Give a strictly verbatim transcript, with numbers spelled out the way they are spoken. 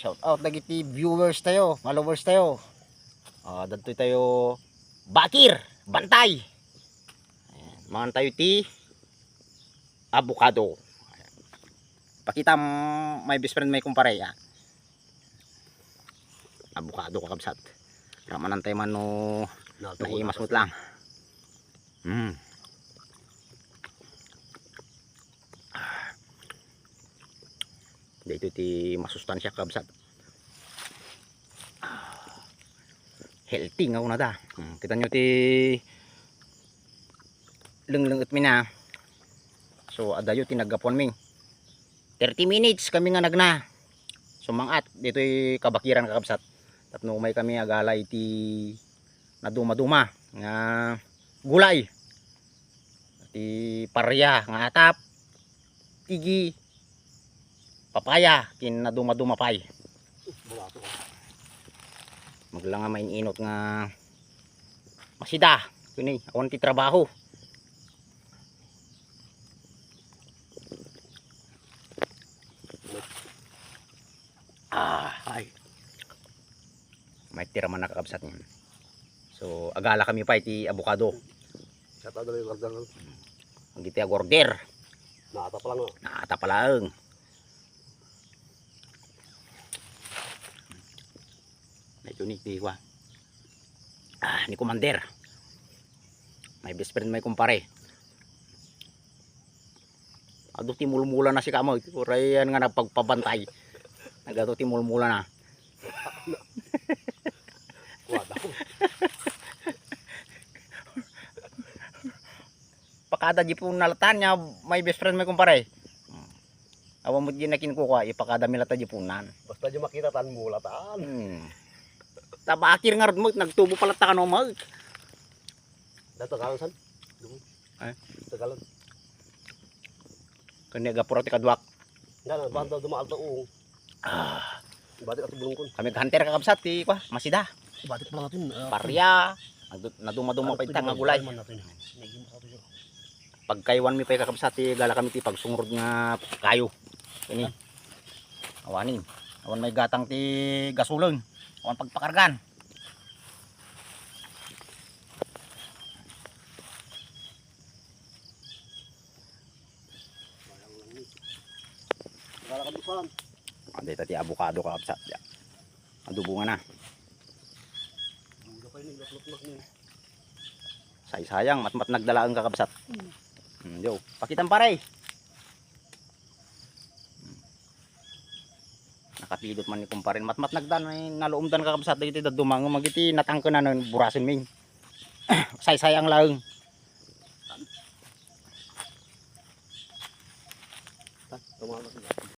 Shout out dagiti viewers tayo, followers tayo. Ah, dadtoy tayo bakir, bantay. Ayan, mangan tayo ti avocado. Pakita, my best friend, my kumpare, ah. Avocado, kakabsat. Ramanan tayo man no naimas met lang. Hmm. Dito ti masustansya, kabsat. Healthy nga una da. Hmm, kita nyo ti lengleng mi na. So, adayo ti naggapuan mi. Thirty minutes kami nga nagna. So, mangat ditoy kabakiran, kakabsat. Tapno umay kami agala iti naduma-duma nga gulay. Ti paria nga atap, tigi, papaya, ken naduma-duma pay. Magla nga main-inot nga masida. Kuni, awan ti trabaho. Ah, ay. May tira man nakakabsat niya. So, agala kami pa iti avocado. Sa tayo yung order. Ang giti ag-order. Naata pa lang, oh. Naata pa lang. Medyo ni, di kwa. Ah, ni Commander. My best friend, my kumpare. Adu ti mulmula na si Kamoy. Urayan nga nagpagpabantay. Nagadu ti mulmula na. Wala. Pakada di po nalatan niya, my best friend, my kumpare. Awan mo di na kinkukua, ipakada mi lata di punan. Basta di makita tan mula tan. Hmm. Tabakir nga rod mo, nagtubo pala ta kano mo. Dito ka san? Ay. Tagalog. Kanya gapura ti kaduak. Nga na, banda dumaal ta uong. Ah. Batik at bulungkon. Kami hunter, kakabsat, ti kwa, masida. Batik pala natin. Ah, paria. Nagdu-, naduma-duma pa itang nga gulay. Pagkaywan mi pay, kakabsat, ti gala kami ti pagsungurod nga kayo. Ini. Awanin. Awan may gatang ti gasuleng. Awan pagpakargan. Wala ka bisan. Adi ta ti avocado, kakabsat. Ya. Adobo nga na. Wala kayo ni laklak ni. Saysayang, matmat nagdalaeng, kakabsat. Hmm. Hmm, yo. Pakitam, pare. Nakapidot man ni kumparen. Matmat nagdan, ay, naluomdan, kakabsat, dagiti dadduma nga magiti natangkenan, burasen mi. Saysayang laeng.